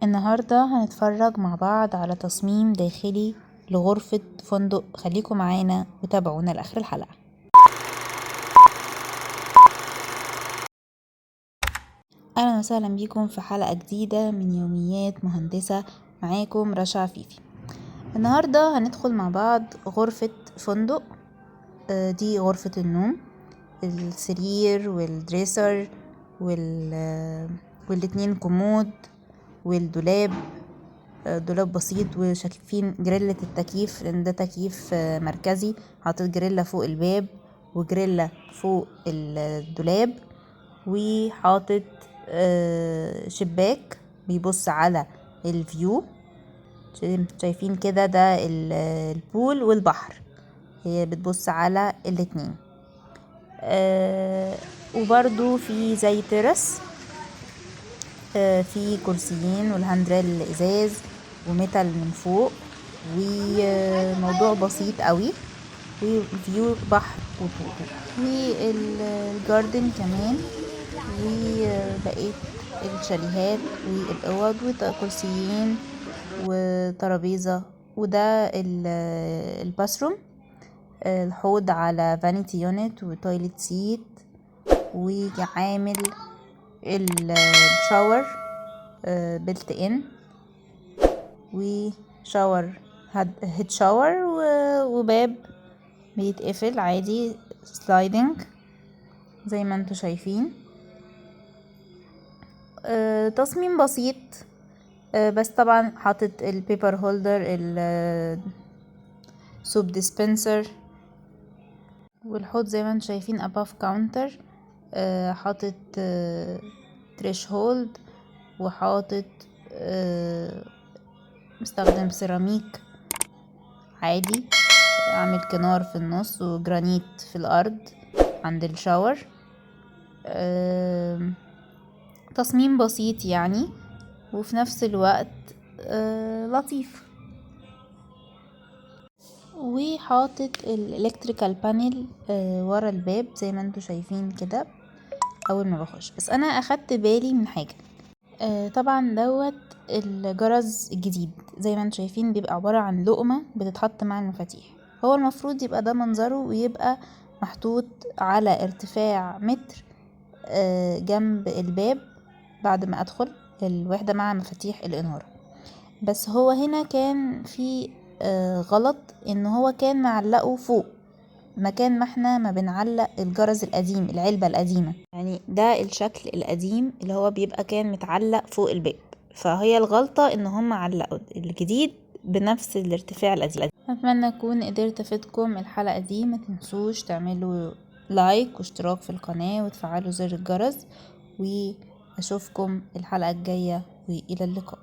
النهاردة هنتفرج مع بعض على تصميم داخلي لغرفة فندق. خليكم معانا وتابعونا لآخر الحلقة. أهلا وسهلا بيكم في حلقة جديدة من يوميات مهندسة، معاكم رشا عفيفي. النهاردة هندخل مع بعض غرفة فندق. دي غرفة النوم، السرير وال dresser والاتنين كومود والدولاب، دولاب بسيط، وشايفين جريلة التكييف لان ده تكييف مركزي، حاطط جريلة فوق الباب وجريلة فوق الدولاب، وحاطط شباك بيبص على ال view. شايفين كده ده ال pool والبحر، هي بتبص على الاتنين. وبرضو في زي terrace، في كرسيين وال handrail ازاز و metal من فوق، وموضوع بسيط قوي، و view بحر و pool وال garden كمان، وبقية الشاليهات والاوض وكرسيين وترابيزة. وده ال bathroom، الحوض على vanity unit و toilet seat، وعامل ال shower built in، و shower head shower، وباب بيتقفل عادي sliding زي ما انتوا شايفين. تصميم بسيط، بس طبعا حاطط ال paper holder، ال soap dispenser، والحوض زي ما انتوا شايفين above counter، حاطط threshold، وحاطط مستخدم سيراميك عادي، عامل كنار في النص وجرانيت في الارض عند ال shower. تصميم بسيط وفي نفس الوقت لطيف. وحاطط ال electrical panel ورا الباب زي ما انتوا شايفين كده اول ما بخش. بس انا اخدت بالي من حاجه، طبعا دوت الجرس الجديد زي ما انتوا شايفين بيبقى عباره عن لقمه بتتحط مع المفاتيح. هو المفروض يبقى ده منظره، ويبقى محطوط على ارتفاع متر، جنب الباب بعد ما ادخل الوحده مع مفاتيح الاناره. بس هو هنا كان في غلط، ان هو كان معلقه فوق مكان ما احنا ما بنعلق الجرس القديم، العلبة القديمة، ده الشكل القديم اللي هو بيبقى كان متعلق فوق الباب. فهي الغلطة ان هم علقوا الجديد بنفس الارتفاع القديم. اتمنى اكون قدرت افيدكم الحلقة دي. ما تنسوش تعملوا like واشتراك في القناة وتفعلوا زر الجرس، واشوفكم الحلقة الجاية، والى اللقاء.